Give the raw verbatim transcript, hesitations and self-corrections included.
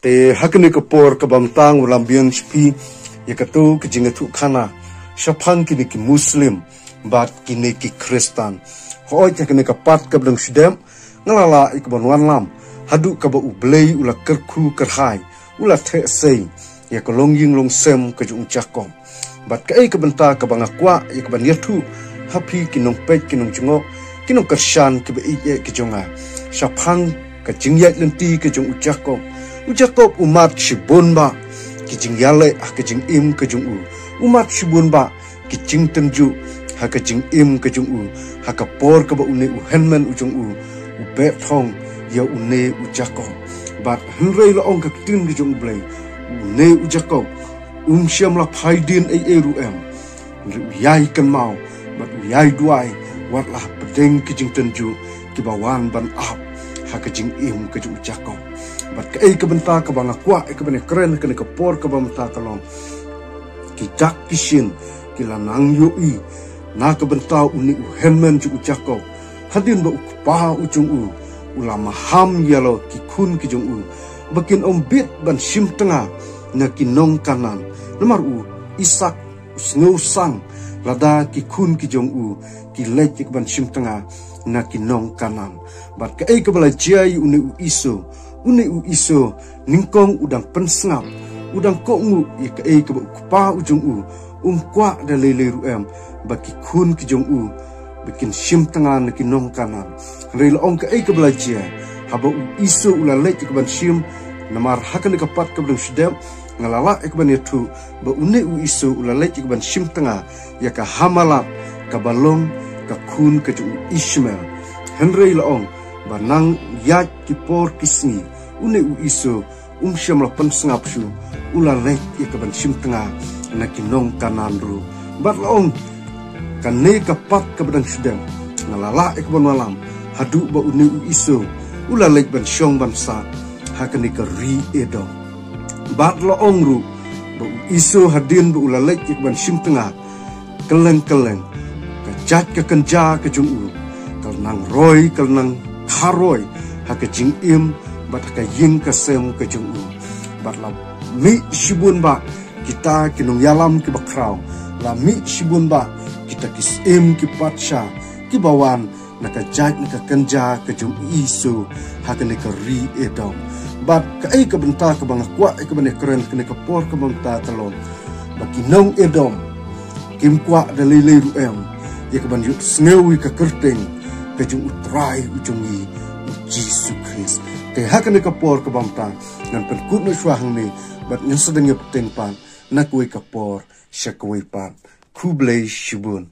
Te ha kane ka por kaba mynta nga lam biang sha phi ïa kato ka jingïathuhkhana shaphang kine ki Muslim bad kine ki Khristan. Hooid, ha kane ka part kaba dang shu dep nga la lah ïa kaban wanlam haduh kaba U Blei u la kyrkhu kyrhai, u la theh sei ïa ka longïing longsem ka jong u Jakob. Bad kaei ka bynta kaba nga kwah ïa kaban ïathuh ha phi ki nongpeit, ki nongjngoh, ki nongkyrshan kiba ïeit ki jong nga, shaphang ka jingïaid lynti ka jong u Jakob. U Jakob u mad shibun bah ki jingïaleh ha ka jingim ka jong u. U mad shibun bah ki jingtynjuh ha ka jingim ka jong u, ha ka por kaba une u hynmen u jong u u beh thong ïa une u Jakob. Bad hynrei la ong ka ktien ka jong U Blei, une u Jakob um shym la phai dien ei ei ruh em. Hynrei u ïai kynmaw bad u ïai duwai wat la hapdeng ki jingtynjuh kiba wan ban ap ha ka jingim ka jong u Jakob. Bad kaei ka bynta kaba nga kwah ïa kaban ïakren ha kane ka por kaba mynta ka long, ki dak ki shin ki la nang ïohi na ka bynta une u hynmen jong u Jakob. Hadien ba u kpa u jong u u la maham ïa la ki khun ki jong u ba kin ym bit ban shim tnga na ki nong Kanaan, namar u Isak u sngewsang lada ki khun ki jong u ki leit ïa kaban shim tnga na ki nong Kanaan. Bad kaei kaba la jia ïa une u Esau, une u Esau nyngkong u dang pynsngap, u dang kohnguh ïa kaei kaba u kpa u jong u um kwah da lei lei ruh em ba ki khun ki jong u ba kin shim tnga na ki nong Kanaan. Hynrei la ong kaei kaba la jia haba u Esau u la leit ïa kaban shim, namar ha kane ka part kaba dang shu dep nga la lah ïa kaban ïathuh ba une u Esau u la leit ïa kaban shim tnga ïa ka Hamalak kaba long ka khun ka jong u Ishmael. Hynrei la ong ba nang ïaid ki por ki sngi une u Esau um shym la pynsngap shuh, u la leit ïa kaban shim tnga na ki nong Kanaan ruh. Bad la ong kane ka part kaba dang shu dep nga la lah ïa kaban wanlam haduh ba une u Esau u la leit ban shong ban sah ha kane ka ri Edom. Bad la ong ruh ba u Esau hadien ba u la leit ïa kaban shim tnga, kylleng kylleng ka jait ka kynja ka jong u ka la nang roi, ka la nang kharoi ha ka jingim bad ha ka ïing ka sem ka jong u. Bad la mih shibun bah kita ki nongïalam kiba khraw, la mih shibun bah kita ki syiem ki patsha kiba wan na ka jait na ka kynja ka jong u Esau ha kane ka ri Edom. Bad kaei ka bynta kaba nga kwah ïa kaban ïakren ha kane ka por kaba mynta ka long ba ki nong Edom kim kwah da lei lei ruh em ïa kaban ïohsngew ïa ka kyrteng ka jong U Trai u jong ngi U Jisu Khrist. Te ha kane ka por kaba mynta ngan pynkut noh shuwa hangne bad ngan sa dang ïa bteng pat na kawei ka por sha kawei pat. Khublei shibun.